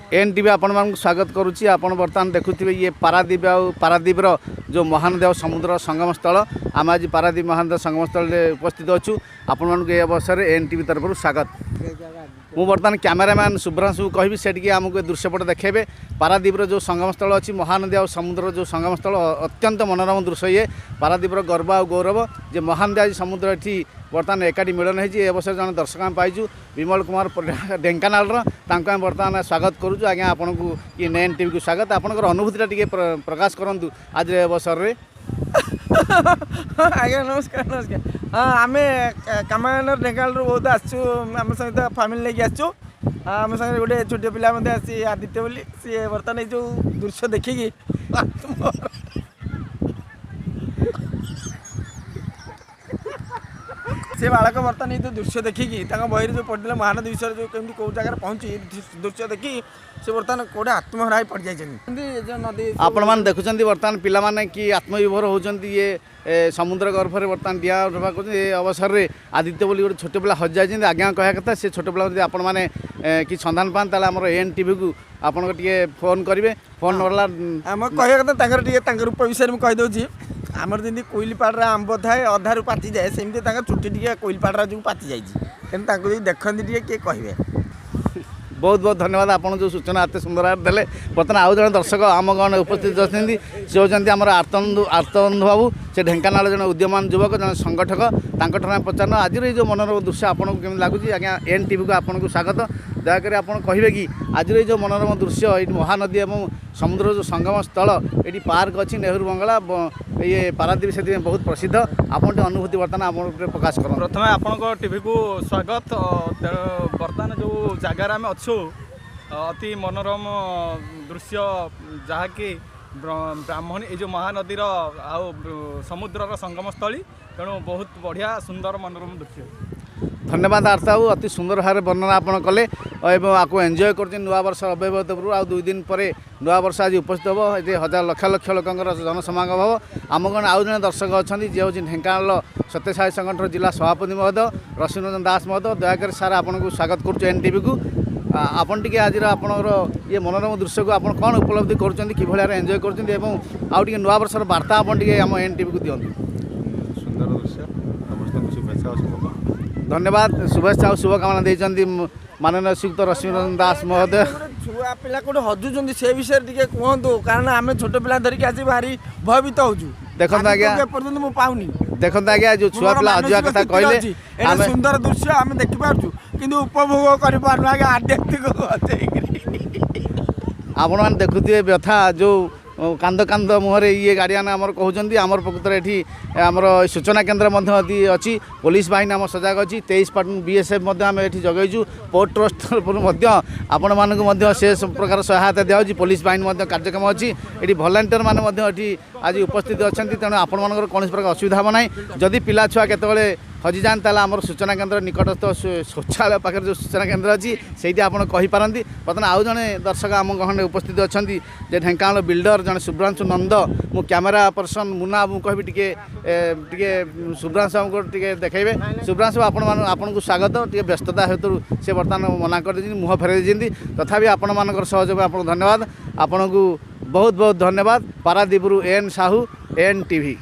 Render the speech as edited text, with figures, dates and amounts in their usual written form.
N TV ଆପଣମାନଙ୍କୁ ସ୍ୱାଗତ କରୁଛି। ଆପଣ ବର୍ତ୍ତମାନ ଦେଖୁଥିବେ ଇଏ ପାରାଦ୍ୱୀପ ଆଉ ପାରାଦ୍ୱୀପର ଯେଉଁ ମହାନଦୀ ଆଉ ସମୁଦ୍ର ସଙ୍ଗମ ସ୍ଥଳ। ଆମେ ଆଜି ପାରାଦ୍ୱୀପ ମହାନଦୀ ସଙ୍ଗମ ସ୍ଥଳରେ ଉପସ୍ଥିତ ଅଛୁ। ଆପଣମାନଙ୍କୁ ଏ ଅବସରରେ ଏନ୍ ଟିଭି ତରଫରୁ ସ୍ୱାଗତ। ମୁଁ ବର୍ତ୍ତମାନ କ୍ୟାମେରାମ୍ୟାନ୍ ଶୁଭ୍ରାଂଶୁକୁ କହିବି, ସେ ଟିକେ ଆମକୁ ଏ ଦୃଶ୍ୟପଟ ଦେଖାଇବେ। ପାରାଦ୍ୱୀପର ଯେଉଁ ସଙ୍ଗମ ସ୍ଥଳ ଅଛି, ମହାନଦୀ ଆଉ ସମୁଦ୍ରର ଯେଉଁ ସଙ୍ଗମ ସ୍ଥଳ, ଅତ୍ୟନ୍ତ ମନୋରମ ଦୃଶ୍ୟ। ଇଏ ପାରାଦ୍ୱୀପର ଗର୍ବ ଆଉ ଗୌରବ ଯେ ମହାନଦୀ ଆଜି ସମୁଦ୍ର ଏଠି ବର୍ତ୍ତମାନ ଏକାଠି ମିଳନ ହେଇଛି। ଏ ଅବସରରେ ଜଣେ ଦର୍ଶକ ଆମେ ପାଇଛୁ, ବିମଳ କୁମାର ପରିଡ଼ା, ଢେଙ୍କାନାଳର। ତାଙ୍କୁ ଆମେ ବର୍ତ୍ତମାନ ସ୍ୱାଗତ କରୁଛୁ। ଆଜ୍ଞା, ଆପଣଙ୍କୁ ଏନ୍ ଟିଭିକୁ ସ୍ୱାଗତ। ଆପଣଙ୍କର ଅନୁଭୂତିଟା ଟିକେ ପ୍ରକାଶ କରନ୍ତୁ ଆଜିର ଏ ଅବସରରେ। ଆଜ୍ଞା, ନମସ୍କାର, ନମସ୍କାର। ହଁ, ଆମେ କାମାକ୍ଷାନଗର, ଢେଙ୍କାନାଳରୁ ବହୁତ ଆସିଛୁ। ଆମ ସହିତ ଫ୍ୟାମିଲି ନେଇକି ଆସିଛୁ। ଆମ ସାଙ୍ଗରେ ଗୋଟେ ଛୋଟ ପିଲା ମଧ୍ୟ ଆସିଛି, ଆଦିତ୍ୟ ବୋଲି। ସିଏ ବର୍ତ୍ତମାନ ଏଇ ଯେଉଁ ଦୃଶ୍ୟ ଦେଖିକି, ସେ ବାଳକ ବର୍ତ୍ତମାନ ଏଇ ଯେଉଁ ଦୃଶ୍ୟ ଦେଖିକି, ତାଙ୍କ ବହିରେ ଯେଉଁ ପଢ଼ିଥିଲେ ମହାନଦୀ ବିଷୟରେ, ଯେଉଁ କେମିତି କେଉଁ ଜାଗାରେ ପହଞ୍ଚି, ଦୃଶ୍ୟ ଦେଖି ସେ ବର୍ତ୍ତମାନ କେଉଁଠି ଆତ୍ମହରା ହେଇ ପଡ଼ିଯାଇଛନ୍ତି। ଯେଉଁ ନଦୀ ଆପଣମାନେ ଦେଖୁଛନ୍ତି, ବର୍ତ୍ତମାନ ପିଲାମାନେ କି ଆତ୍ମବିଭୋର ହେଉଛନ୍ତି। ଇଏ ସମୁଦ୍ର ଗର୍ଭରେ ବର୍ତ୍ତମାନ ଡିଆଁ ଡବା କରୁଛନ୍ତି। ଏ ଅବସରରେ ଆଦିତ୍ୟ ବୋଲି ଗୋଟେ ଛୋଟ ପିଲା ହଜିଯାଇଛନ୍ତି। ଆଜ୍ଞା, କହିବା କଥା, ସେ ଛୋଟ ପିଲା ଯଦି ଆପଣମାନେ କି ସନ୍ଧାନ ପାଆନ୍ତି, ତାହେଲେ ଆମର ଏନ୍ ଟିଭିକୁ ଆପଣଙ୍କ ଟିକେ ଫୋନ୍ କରିବେ। ଫୋନ୍ ନମ୍ବର ହେଲା ଆମ କହିବା କଥା, ତାଙ୍କର ଟିକେ ତାଙ୍କ ରୂପ ବିଷୟରେ ମୁଁ କହିଦେଉଛି। ଆମର ଯେମିତି କୋଇଲିପାଡ଼ରେ ଆମ୍ବ ଥାଏ, ଅଧାରୁ ପାଚିଯାଏ, ସେମିତି ତାଙ୍କ ଚୁଟି ଟିକେ କୋଇଲିପାଡ଼ର ଯୋଗୁଁ ପାଚି ଯାଇଛି। ତେଣୁ ତାଙ୍କୁ ଯଦି ଦେଖନ୍ତି ଟିକେ କିଏ କହିବେ। ବହୁତ ବହୁତ ଧନ୍ୟବାଦ, ଆପଣ ଯେଉଁ ସୂଚନା ଏତେ ସୁନ୍ଦର ଭାବରେ ଦେଲେ। ବର୍ତ୍ତମାନ ଆଉ ଜଣେ ଦର୍ଶକ ଆମ ଗଣ ଉପସ୍ଥିତ ଅଛନ୍ତି। ସେ ହେଉଛନ୍ତି ଆମର ଆର୍ତ୍ତବନ୍ଧୁ ବାବୁ। ସେ ଢେଙ୍କାନାଳ ଜଣେ ଉଦ୍ୟମାନ ଯୁବକ, ଜଣେ ସଂଗଠକ। ତାଙ୍କଠାରୁ ଆମେ ପଚାରିବା, ଆଜିର ଏଇ ଯେଉଁ ମନୋରମ ଦୃଶ୍ୟ ଆପଣଙ୍କୁ କେମିତି ଲାଗୁଛି? ଆଜ୍ଞା, ଏନ୍ ଟିଭିକୁ ଆପଣଙ୍କୁ ସ୍ୱାଗତ। ଦୟାକରି ଆପଣ କହିବେ କି ଆଜିର ଏଇ ଯେଉଁ ମନୋରମ ଦୃଶ୍ୟ, ଏଇଠି ମହାନଦୀ ଏବଂ ସମୁଦ୍ର ଯେଉଁ ସଙ୍ଗମ ସ୍ଥଳ, ଏଇଠି ପାର୍କ ଅଛି, ନେହେରୁ ବଙ୍ଗଳା, ଇଏ ପାରାଦ୍ୱୀପ ସେଥିପାଇଁ ବହୁତ ପ୍ରସିଦ୍ଧ। ଆପଣ ଟିକେ ଅନୁଭୂତି ବର୍ତ୍ତମାନ ଆପଣ ଉପରେ ପ୍ରକାଶ କରନ୍ତୁ। ପ୍ରଥମେ ଆପଣଙ୍କ ଟିଭିକୁ ସ୍ୱାଗତ। ତେଣୁ ବର୍ତ୍ତମାନ ଯେଉଁ ଜାଗାରେ ଆମେ ଅଛୁ, ଅତି ମନୋରମ ଦୃଶ୍ୟ, ଯାହାକି ବ୍ରାହ୍ମଣୀ ଏଇ ଯେଉଁ ମହାନଦୀର ଆଉ ସମୁଦ୍ରର ସଙ୍ଗମ ସ୍ଥଳୀ। ତେଣୁ ବହୁତ ବଢ଼ିଆ ସୁନ୍ଦର ମନୋରମ ଦୃଶ୍ୟ। ଧନ୍ୟବାଦ ଆର୍ତ୍ତ ବାବୁ, ଅତି ସୁନ୍ଦର ଭାବରେ ବର୍ଣ୍ଣନା ଆପଣ କଲେ ଏବଂ ଆକୁ ଏନ୍ଜୟ କରୁଛନ୍ତି। ନୂଆବର୍ଷ ଅବ୍ୟବହିତ ପୂର୍ବରୁ ଆଉ 2 ଦିନ ପରେ ନୂଆବର୍ଷ ଆଜି ଉପସ୍ଥିତ ହେବ। ଏଠି ହଜାର ଲକ୍ଷ ଲକ୍ଷ ଲୋକଙ୍କର ଜନସମାଗମ ହେବ। ଆମ ଗଣ ଆଉ ଜଣେ ଦର୍ଶକ ଅଛନ୍ତି, ଯିଏ ହେଉଛି ଢେଙ୍କାନାଳର ସତ୍ୟସାଇ ସଂଗଠନର ଜିଲ୍ଲା ସଭାପତି ମହୋଦୟ ରଶ୍ମିରଞ୍ଜନ ଦାସ ମହୋଦୟ। ଦୟାକରି ସାର୍, ଆପଣଙ୍କୁ ସ୍ୱାଗତ କରୁଛୁ ଏନ୍ ଟିଭିକୁ। ଆପଣ ଟିକେ ଆଜିର ଆପଣଙ୍କର ଇଏ ମନୋରମ ଦୃଶ୍ୟକୁ ଆପଣ କ'ଣ ଉପଲବ୍ଧି କରୁଛନ୍ତି, କିଭଳି ଭାବରେ ଏନ୍ଜୟ କରୁଛନ୍ତି ଏବଂ ଆଉ ଟିକେ ନୂଆବର୍ଷର ବାର୍ତ୍ତା ଆପଣ ଟିକେ ଆମ ଏନ୍ ଟିଭିକୁ ଦିଅନ୍ତୁ। ସୁନ୍ଦର ଦୃଶ୍ୟ। ସମସ୍ତଙ୍କୁ ଶୁଭେଚ୍ଛା ଓ ଶୁଭକାମନା। ଧନ୍ୟବାଦ, ଶୁଭେଚ୍ଛା ଆଉ ଶୁଭକାମନା ଦେଇଛନ୍ତି ମାନନୀୟ ଶ୍ରୀଯୁକ୍ତ ରଶ୍ମିରଞ୍ଜନ ଦାସ ମହୋଦୟ। ଛୁଆ ପିଲା କୋଉଠି ହଜୁଛନ୍ତି, ସେ ବିଷୟରେ ଟିକେ କୁହନ୍ତୁ। କାରଣ ଆମେ ଛୋଟ ପିଲା ଧରିକି ଆସି ଭାରି ଭୟଭୀତ ହଉଛୁ। ଦେଖନ୍ତୁ ଆଜ୍ଞା। ଆଦିତ୍ୟକୁ ଏପର୍ଯ୍ୟନ୍ତ ମୁଁ ପାଉନି। ଦେଖନ୍ତୁ ଆଜ୍ଞା, ଯେଉଁ ଛୁଆ ମୋର ପିଲା ହଜିବା ମାନସିକ କଥା ସ୍ଥିତିରେ କହିଲେ ଅଛି। ଏଇଟା ଆମେ ସୁନ୍ଦର ଦୃଶ୍ୟ ଆମେ ଦେଖିପାରୁଛୁ, କିନ୍ତୁ ଉପଭୋଗ କରିପାରୁନୁ ଆଜ୍ଞା, ଆଧ୍ୟାତ୍ମିକ ହଜେଇକିରି। ଆପଣମାନେ ଦେଖୁଥିବେ ବ୍ୟଥା ଯେଉଁ କାନ୍ଦ କାନ୍ଦ ମୁହଁରେ ଇଏ ଗାର୍ଡ଼ିଆନ୍ ଆମର କହୁଛନ୍ତି। ଆମର ପ୍ରକୃତରେ ଏଠି ଆମର ସୂଚନା କେନ୍ଦ୍ର ମଧ୍ୟ ଅଛି। ପୋଲିସ ବାହିନୀ ଆମ ସଜାଗ ଅଛି। 23 ପ୍ଲାଟୁନ୍ ବିଏସ୍ଏଫ୍ ମଧ୍ୟ ଆମେ ଏଠି ଜଗାଇଛୁ। ପୋର୍ଟ ଟ୍ରଷ୍ଟ ତରଫରୁ ମଧ୍ୟ ଆପଣମାନଙ୍କୁ ମଧ୍ୟ ସେ ସବୁ ପ୍ରକାର ସହାୟତା ଦିଆହେଉଛି। ପୋଲିସ ବାହିନୀ ମଧ୍ୟ କାର୍ଯ୍ୟକ୍ରମ ଅଛି। ଏଠି ଭଲାଣ୍ଟିୟର ମାନେ ମଧ୍ୟ ଏଠି ଆଜି ଉପସ୍ଥିତ ଅଛନ୍ତି। ତେଣୁ ଆପଣମାନଙ୍କର କୌଣସି ପ୍ରକାର ଅସୁବିଧା ହେବ ନାହିଁ। ଯଦି ପିଲା ଛୁଆ କେତେବେଳେ ହଜିଯାଆନ୍ତି, ତାହେଲେ ଆମର ସୂଚନା କେନ୍ଦ୍ର ନିକଟସ୍ଥ ଶୌଚାଳୟ ପାଖରେ ଯେଉଁ ସୂଚନା କେନ୍ଦ୍ର ଅଛି, ସେଇଠି ଆପଣ କହିପାରନ୍ତି। ବର୍ତ୍ତମାନ ଆଉ ଜଣେ ଦର୍ଶକ ଆମ ଗହଣରେ ଉପସ୍ଥିତ ଅଛନ୍ତି ଯେ ଢେଙ୍କାନାଳ ବିଲ୍ଡର ଜଣେ ଶୁଭ୍ରାଂଶୁ ନନ୍ଦ। ମୁଁ କ୍ୟାମେରା ପର୍ସନ୍ ମୁନା ମୁଁ କହିବି ଟିକେ ଟିକେ ଶୁଭ୍ରାଂଶୁ ବାବୁଙ୍କୁ ଟିକେ ଦେଖାଇବେ। ଶୁଭ୍ରାଂଶୁ, ଆପଣଙ୍କୁ ସ୍ୱାଗତ। ଟିକେ ବ୍ୟସ୍ତତା ହେତୁ ସେ ବର୍ତ୍ତମାନ ମନା କରିଦେଇଛନ୍ତି, ମୁହଁ ଫେରାଇ ଦେଇଛନ୍ତି। ତଥାପି ଆପଣମାନଙ୍କର ସହଯୋଗ, ଆପଣଙ୍କୁ ଧନ୍ୟବାଦ। ଆପଣଙ୍କୁ ବହୁତ ବହୁତ ଧନ୍ୟବାଦ। ପାରାଦ୍ୱୀପରୁ ଏନ୍ ସାହୁ, ଏନ୍ ଟିଭି।